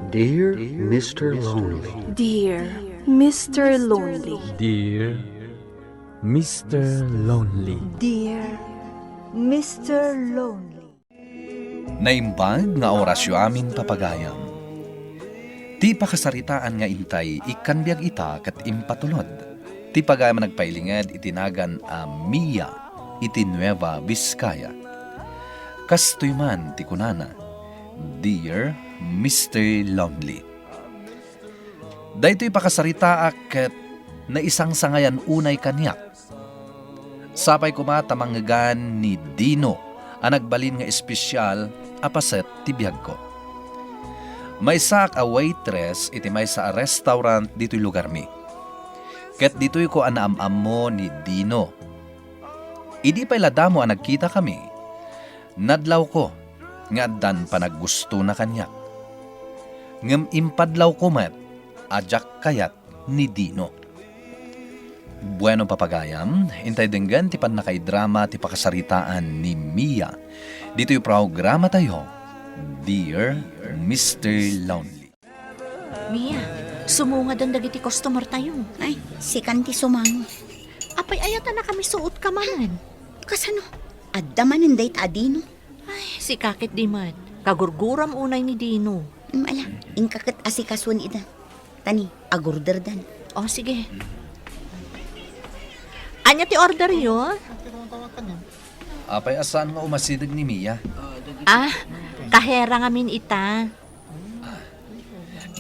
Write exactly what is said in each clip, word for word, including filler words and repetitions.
Dear Mister Lonely. Dear Mister Lonely. Dear Mister Lonely. Dear Mister Lonely. Naimbag nga orasyo amin, papagayam. Ti pakasaritaan nga intay ikkan biag ita ket impatulod ti pagayam a nagpailinged iti nagan a Mia iti Nueva Vizcaya. Kastoy man ti kunana, "Dear Mister Lonely." Daytoy pakasaritaak ket naisangsangayan unay kaniak. Sapay koma ta mangngegan ni Dino a nagbalin nga espesial a paset ti biagko. Maysaak a waitress iti maysa a restaurant ditoy lugarmi. Ket ditoyko a naam-ammo ni Dino. Idi pay la damo a nagkitakami, nadlawko nga addan panaggustona kaniak. Ngem impadlawko met a diak kayat ni Dino. Bueno, papagayam, intay denggen ti pannakaidrama ti pakasaritaan ni Mia ditoy programatayo, Dear Mister Lonely. Mia, sumungadan dagiti customer tayo. Ay, sikan ti sumango. Apay, ayat a nakasuot ka manen? Kasano? Adda manen dayta a Dino? Ay, sika ket di met. Kagurguram unay ni Dino. Mm, ala, inka ket asikasuan ida. Tani, agorderdan. O, sige. Ania ti orderyo? Apay a saan nga umasideg ni Mia? Ah, kahera ngamin ita.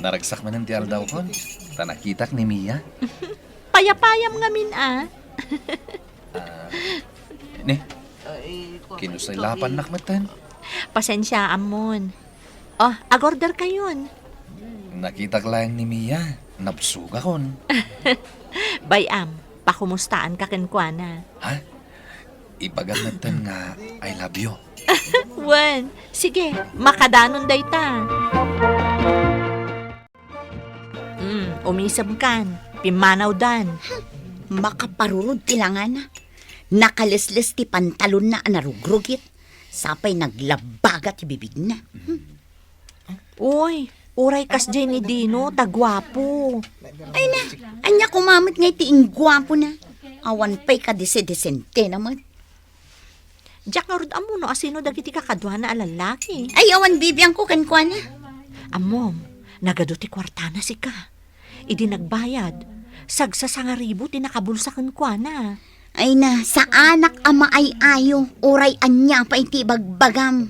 Naragsak manen ti aldawkon, ta nakitak ni Mia. Payapayam ngamin, ah. Ah, ni, kinusay lapannak metten. Pasensia, ammon. O, agorder kayon. Nakitak laeng ni Mia, nabsogakon. Bay-am, pakumustaanka kenkuana. Ha? Ibagam metten nga I love you. Wen, sige, makadanon dayta. Mm, umisemkan, pimmanawdan. Hmm, makaparurod ti langana. Nakalesles ti pantalonna a narugrugit. Sapay naglabaga ti bibigna. Hmm. Uy, uray kasdiay ni Dino, ta guapo. Ay na, ania koma met ngay ti ingguapona? Awan pay kadise-disentena met. Diak ngarud ammo no asino dagiti kakaduana a lallaki. Ay, awan bibiangko kenkuana. Ammom, nagadu ti kuartana sika. Idi nagbayad, sagsasangaribu ti nakabulsa kenkuana. Ay na, saanak a maay-ayo, uray ania pay ti ibagbagam.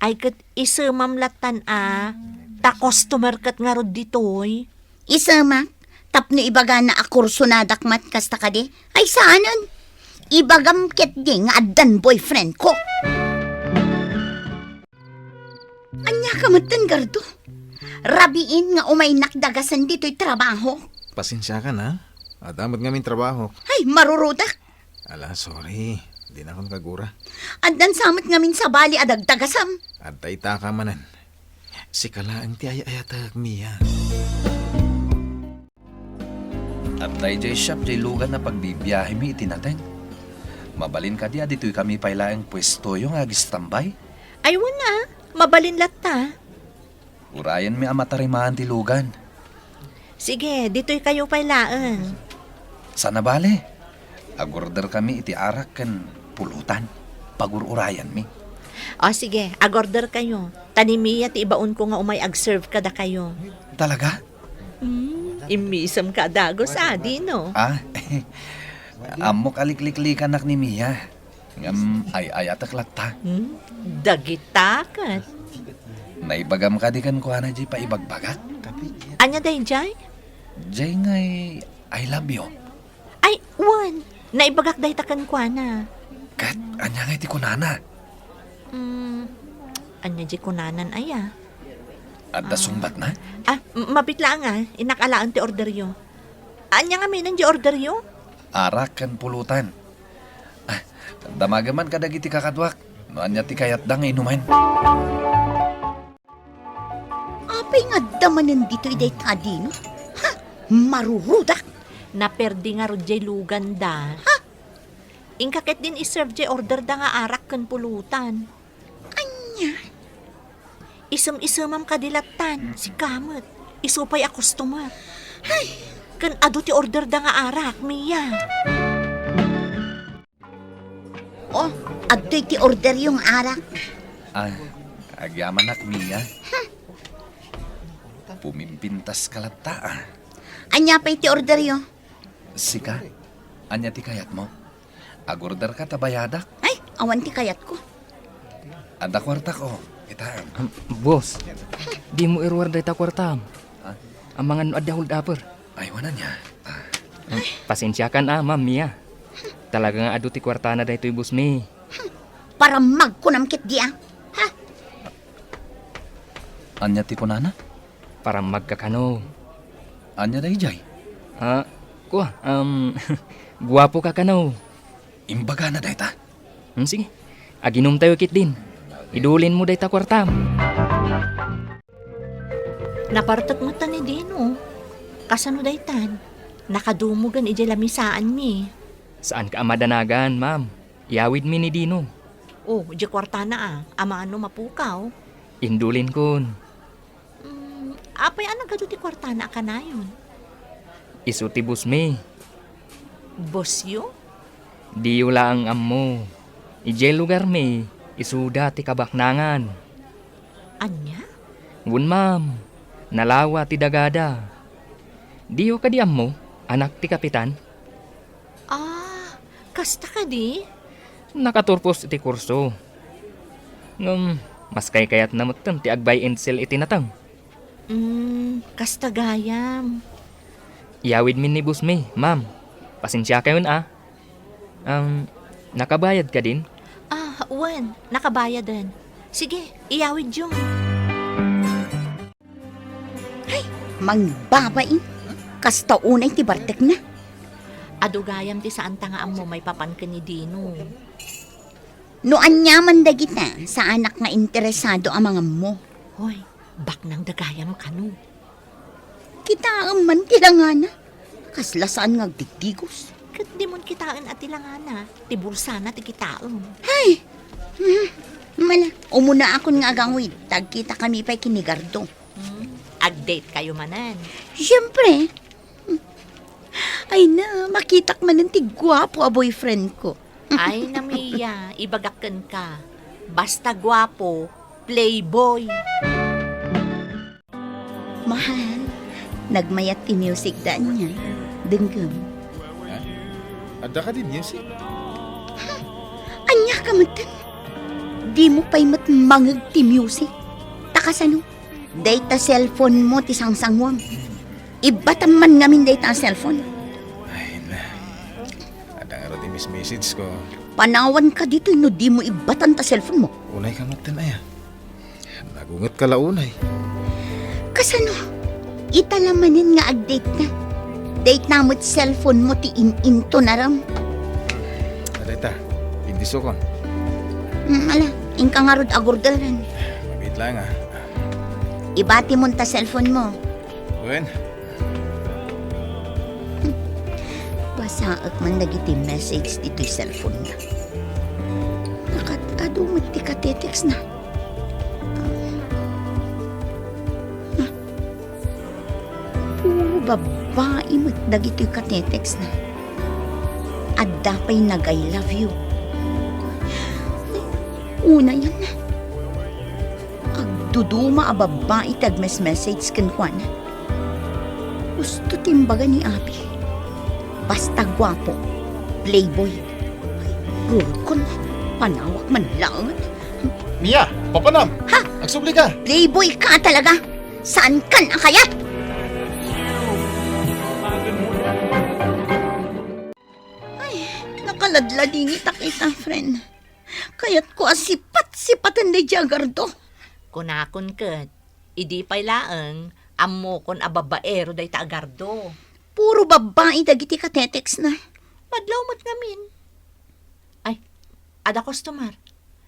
Ay ket isemam lattan a, ta customer ket ngarud ditoy. Isemak, tapno ibagana a kursonadak met kasta kadi? Ay saanen. Ibagam ketdi nga addan boyfriendko. Ania ka metten, Gardo? Rabiin nga umaynak dagasen ditoy trabaho. Pasensiakan, ha? Adda met ngamin trabaho. Ay, marurudak. Ala, sorry. Dinakon kagura. Addan sa met ngamin sabali a dagdagasam. Adda itaka manen. Sika laeng ti ay-ayatek, Mia. Adda idiay shop diay lugan a pagbibiahemi iti nateng. Mabalin kadi a ditoy kami pay laeng puestoyo nga agistambay? Ay, wen a, mabalin latta. Urayenmi a matarimaan ti lugan. Sige, ditoy kayo pay laeng. Sana bale. Agorder kami iti arak ken pulutan. Pagur-urayanmi. O sige, agorder kayo. Ta ni Mia ti ibaonko nga umay agserve kadakayo. Talaga? Hmm, immisem ka a dagus, adi, no? Ah, ammok a likliklikanak ni Mia. Ngem ay-ayatek latta. Hmm? Dagita ket. Naibagam kadi kenkuana diay paibagbagak? Ania daydiay? Diay ngay, "I love you." Ay, wen. Naibagak dayta kenkuana. Ket ania ngay ti kunana? Hmm, ania diay kunanan aya? Adda sungbatna? Ah, m-, mabit laeng a, innak alaen ti orderyo. Ania ngaminen diay orderyo? Arak ken pulutan. Ah, damagem man kadagiti kakaduak no ania ti kayatda nga inumen. Apay nga adda manen ditoy dayta a Dino? Ha? Marurudak! Naperdi ngarud diay luganda. Ha? Inka ketdin iserve diay orderda nga arak ken pulutan. Ania? Isem-isemam kadi lattan, sika met. Isu pay a customer. Ay! Ken adu ti orderda nga arak, Mia. Oh, adtoy ti orderyo nga arak. Ah, agyamanak, Mia. Pumimpintaska latta, ah. Ania pay ti orderyo? Sika, ania ti kayatmo? Agorderka ta bayadak. Ay, awan ti kayatko. Adda kuartak, oh. Kitaem. Am, boss, dimo iruar dayta kuartam. Ha? Amangan no adda hold-upper. Ay, wen ania. Ah. Am, pasensiakan, ah, Ma'am Mia. Talaga nga adu ti kuartana daytoy boss mi. Parammagkonam ketdi, ah. Ha? Ania ti kunana? Parammagka kano. Ania dayjay? Ah, kua, um, guapoka kano. Imbagana dayta? Hmm, sige. Aginumtayo ketdin. Idulinmo dayta kuartam. Napartek met ni Dino. Kasano daytan? Nakadumogen idiay lamisaanmi. Saanka a madanagan, ma'am. Iyawidmi ni Dino. Oh, idiay kuartana, ah. Amangan no mapukaw. Indulinkon. Mm, apay a nagadu ti kuartana a kanayon? Isu ti boss mi. Bossyo? Diyo laeng ammo. Idiay lugar mi, isuda ti kabaknangan. Ania? Wen, ma'am. Nalawa ti dagada. Diyo kadi ammo, anak ti kapitan? Ah, kasta kadi? Nakaturpos iti kurso. Ngem, mas kaykayatna metten ti ag-buy and sell iti nateng. Mm, kasta gayam. Iyawidmi ni boss mi, ma'am. Pasensiakayon, ah. Um, nakabayad kadin? Ah, wen, nakabayaden. Sige, iyawidyo. Ay, mangbabain. Kasta unay ti bartekna. Adu gayam ti saanta nga ammo maipapan ken ni Dino. No aniaman dagita, saanak nga interesado a mangammo. Hoy, baknangda gayam kano. Kitaem man ti langana. Kasla saan nga agdiddigos. Ket dimon kitaen a ti langana, ti bulsana ti kitaem. Hay! Hmm, mala, umunaakon nga agangwid, ta agkitakami pay ken ni Gardo. Hmm, ag-date kayo manen? Siyempre. Ay na, makitak manen ti guapo a boyfriend ko. Ay na, Mia, ibagak kenka. Basta guapo, playboy. Mahal, nagmayat ti music da ania. Denggem. Ha? Adda kadi music? Ania ka metten? Dimo pay met mangeg ti music. Ta kasano? Dayta cellphone mo ti sangsanguam. Ibbatam man ngamin dayta a cellphone. Ay, na. Adda ngarud ti message ko. Panawanka ditoy no dimo ibbatan ta cellphone mo. Unay ka metten aya. Nagunget ka la unay. Kasano? Ita la manen nga agdate na. Dayta met cellphone mo ti in-into na ram. Adayta, indisukon. Mm, ala, inka ngarud agurderen. Mabit lang, ah. Ibati mon ta cellphone mo. Wen. Basaek man dagiti message ditoy cellphone na. Nakat-adu met ti katetext na. Ah. Puro babbai met dagitoy katetext na. Adda pay nag-I love you. Unayan na. Agduduma a babbai ti agmes-message kenkuana. Husto ti imbaga ni Abi. Basta guapo, playboy. Ay, rurkon, panawak man laeng. Mia, papanam! Ha? Agsubli ka! Playboy ka talaga! Saan kan a kayat? Ay, nakaladladingitak ita, friend. Kayatko a sipat-sipaten daydiay a Gardo. Kunakon ket, idi pay laeng, ammokon a babaero dayta a Gardo. Puro babbai dagiti katetext na. Madlaw met ngamin. Ay, ada customer.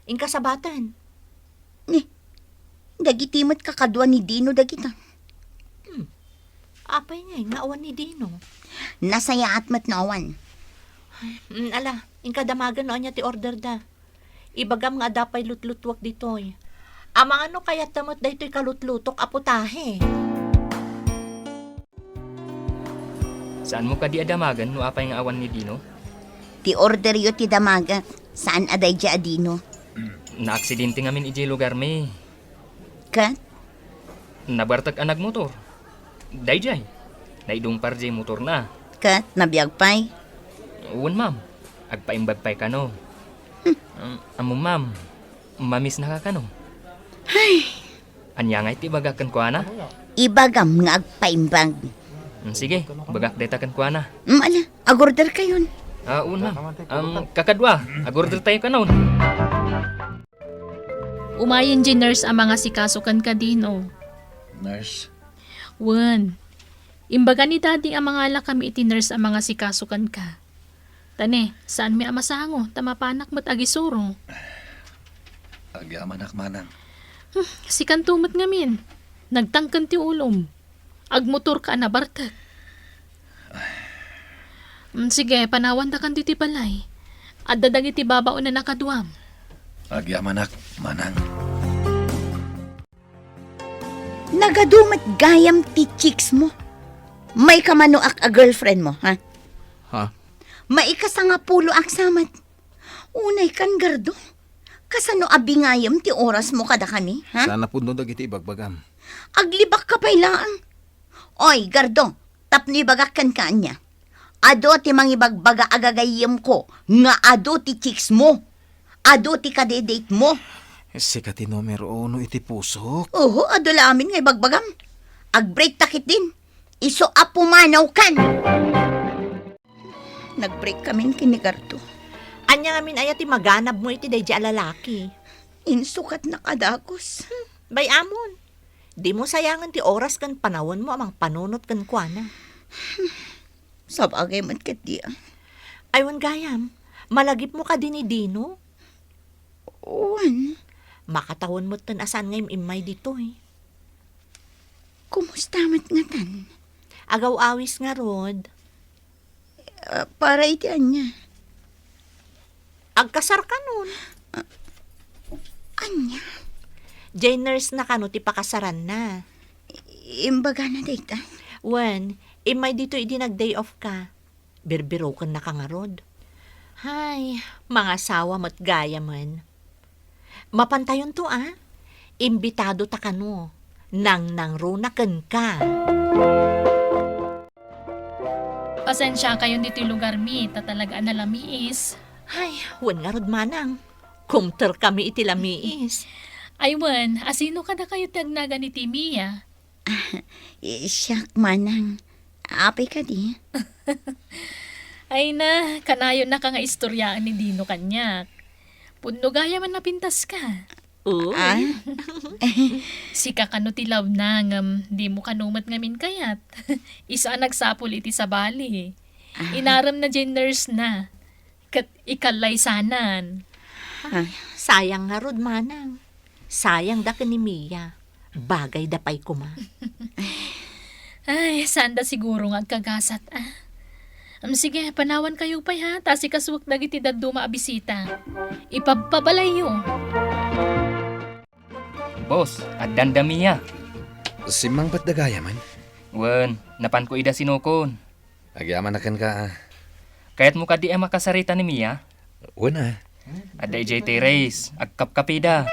Inka sabaten. Ni, dagiti met kakadua ni Dino dagita. Hmm. Apay ngay nga awan ni Dino? Nasayaat met no awan. Ay, mm, ala, inka damagen no ania ti order da. Ibagam nga adda pay lutlutuak ditoy. Amangan no kayatta met daytoy kalutlutok a putahe. Saanmo kadi a damagen no apay nga awan ni Dino? Ti orderyo ti damagek, saan a daydiay a Dino. Naaksidente ngamin idiay lugarmi. Ket? Nabartek a nagmotor. Daydiay. Naidungpar diay motorna. Ket nabiag pay? Wen, ma'am. Agpaimbag pay kano. Hmm. Um, ammom, ma'am, mamisnaka kano? Ay. Ania ngay ti ibagak kenkuana? Ibagam nga agpaimbag. Mm, sige, ibagak dayta kenkuana. Mm, ala, agorder kayon. Ah, wen, ma'am. Um, kakadua, agorder tayo kanon. Umayen diay nurse a mangasikaso kenka, Dino. Nurse? Wen. Imbaga ni Daddy a mangalakami iti nurse a mangasikaso kenka. Ta ne, saanmi a masango, ta mapanak met agisuro. Agyamanak, manang. Hmm, sikanto met ngamin. Nagtangken ti ulom. Agmotorka a nabartek. Mm, sige, panawandakan ditoy balay. Adda dagiti babaonan a kaduam. Agyamanak, manang. Nagadu met gayam ti chicks mo. Maika manoak a girlfriend mo, ha? Ha? Maika sangapuloak sa met. Unay kan, Gardo. Kasano a bingayem ti oras mo kadakami, ha? Saan a pudno dagiti ibagbagam. Aglibakka pay laeng. Oy, Gardo, tapno ibagak kenka ania. Adu ti mangibagbaga a gagayyemko nga adu ti chicks mo. Adu ti kadedate mo. Sika ti numero uno iti pusok. Oho, adu la amin nga ibagbagam. Agbreak ta ketdin. Isu a pumanawkan. Nagbreak kamin ken ni Gardo. Ania ngamin aya ti maganabmo iti daydiay a lalaki? Insukatna a dagus. Hmm, bay-amon. Dimo sayangen ti oras ken panawenmo a mangpanunot kenkuana. Sabagay met ketdi a. Ay, wen gayam, malagipmo kadi ni Dino? Wen. Makatawen metten a saan nga im-immay ditoy. Kumusta met ngatan? Agaw-awis ngarud. Ah, para iti ania? Agkasar kanon. Ah, ania? Diay nurse na kano ti pakasaranna. Imbagana dayta? Wen, immay ditoy idi nag-day off ka. Birbirokennaka ngarud. Hay, mangasawa met gayamen. Mapantayonto a, imbitado ta kano, nangnangruna kenka. Pasensiakayon ditoy lugarmi, ta talaga a nalamiis. Ay, wen ngarud manang, kumter kami iti lamiis. Ay wen, asino kadakayo ti agnagan iti Mia? Ah, i-, siak manang. Apay kadi? Ay na, kanayonnaka nga istoryaen ni Dino kaniak. Pudno gayamen a pintaska. Uy. Ah? Sika kano ti lawna, ngem dimo kano met ngamin kayat. Isu a nagsapul iti sabali. Ah. Inarem na diay nurse na. Ket ikallaysanan. Ah. Sayang ngarud, manang. Sayang da ken ni Mia. Bagay da pay koma. Ay, saan da siguro nga agkagasat, ah. Am, sige, panawan kayo pay, ha? Ta asikasuek dagiti dadduma a bisita. Ipabpabalayyo. Boss, addan da Mia. Simmangpet da gayamen? Wen, napanko ida sinukon. Agyamanak kenka, ah. Kayatmo kadi a makasarita ni Mia? Wen, ah. Adda idiay terrace, agkapkapida.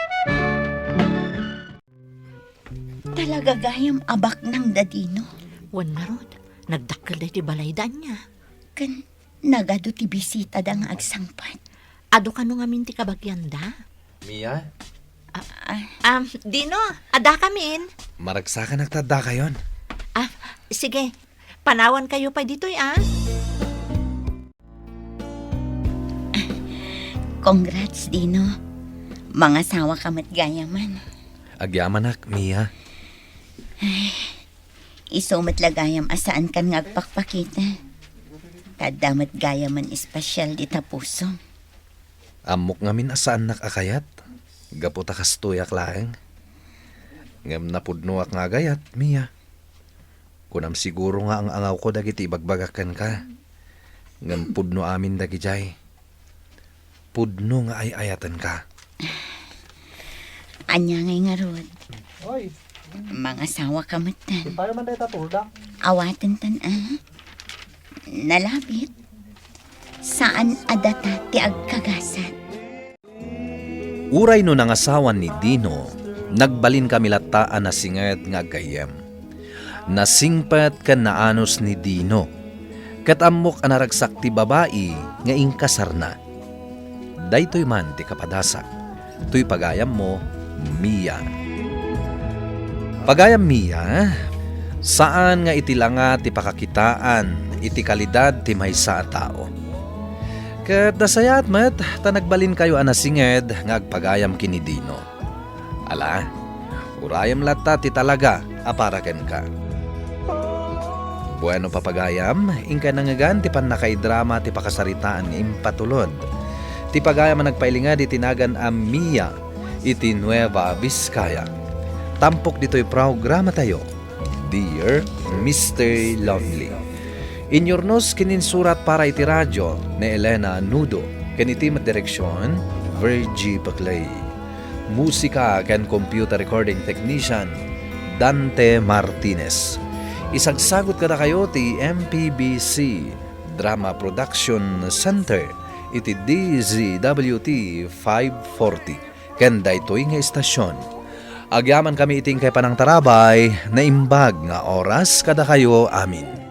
Talaga gayam a baknang da Dino. Wen ngarud, nagdakkel da iti balayda ania. Ken nagadu ti bisitada nga agsangpet. Adu kano ngamin ti kabagianda? Mia? Ah, ah. Um, Dino, adda kamin? Maragsakanak ta adda kayon. Ah, sige. Panawan kayo pay ditoy, ah. Congrats, Dino. Mangasawa ka met gayaman. Agyamanak, Mia. Ay, isu met la gayam a saankan nga agpakpakita. Ta adda met gayaman espesial dita pusom. Ammok ngamin a saannak a kayat, gapu ta kastoyak laeng. Ngem napudnoak nga agayat, Mia. Kunam siguro nga ang-angawko dagiti ibagbagak kenka. Ngem pudno amin dagidiay. Pudno nga ay-ayatenka. Ania ngay ngarud? Oy. Mangasawa ka met. Di tayo man dahil tatulda. Awaten tan, ah. Nalabit. Saan a data ti agkagasat. Uray no nangasawan ni Dino, nagbalin kami latta a nasinged nga aggayyem. Nasingpet ken naanus ni Dino, ket ammok a naragsak ti babai nga inkasarna. Daytoy man ti kapadasak. Toy pagayammo, Mia. Pagayam Mia, saan nga iti langa ti pakakitaan iti kalidad ti maysa a tao. Ket nasayaat met ta nagbalinkayo a nasinged nga agpagayam ken ni Dino. Ala, urayem latta ti talaga a para kenka. Bueno, papagayam, inkay nangngegan ti pannakaidrama ti pakasaritaan nga impatulod ti pagayam a nagpailinged iti nagan a Mia iti Nueva Vizcaya. Tampok ditoy programatayo, Dear Mister Lonely. Inyurnos ken insurat para iti radio ni Elena Nudo ken iti met direksion, Virgie Paclay. Musika ken computer recording technician, Dante Martinez. Isagsagut kadakayo ti M P B C Drama Production Center iti D Z W T five forty. Ken daytoy nga istasyon, agyamankami iti inkay panangtarabay, naimbag nga oras kadakayo amin.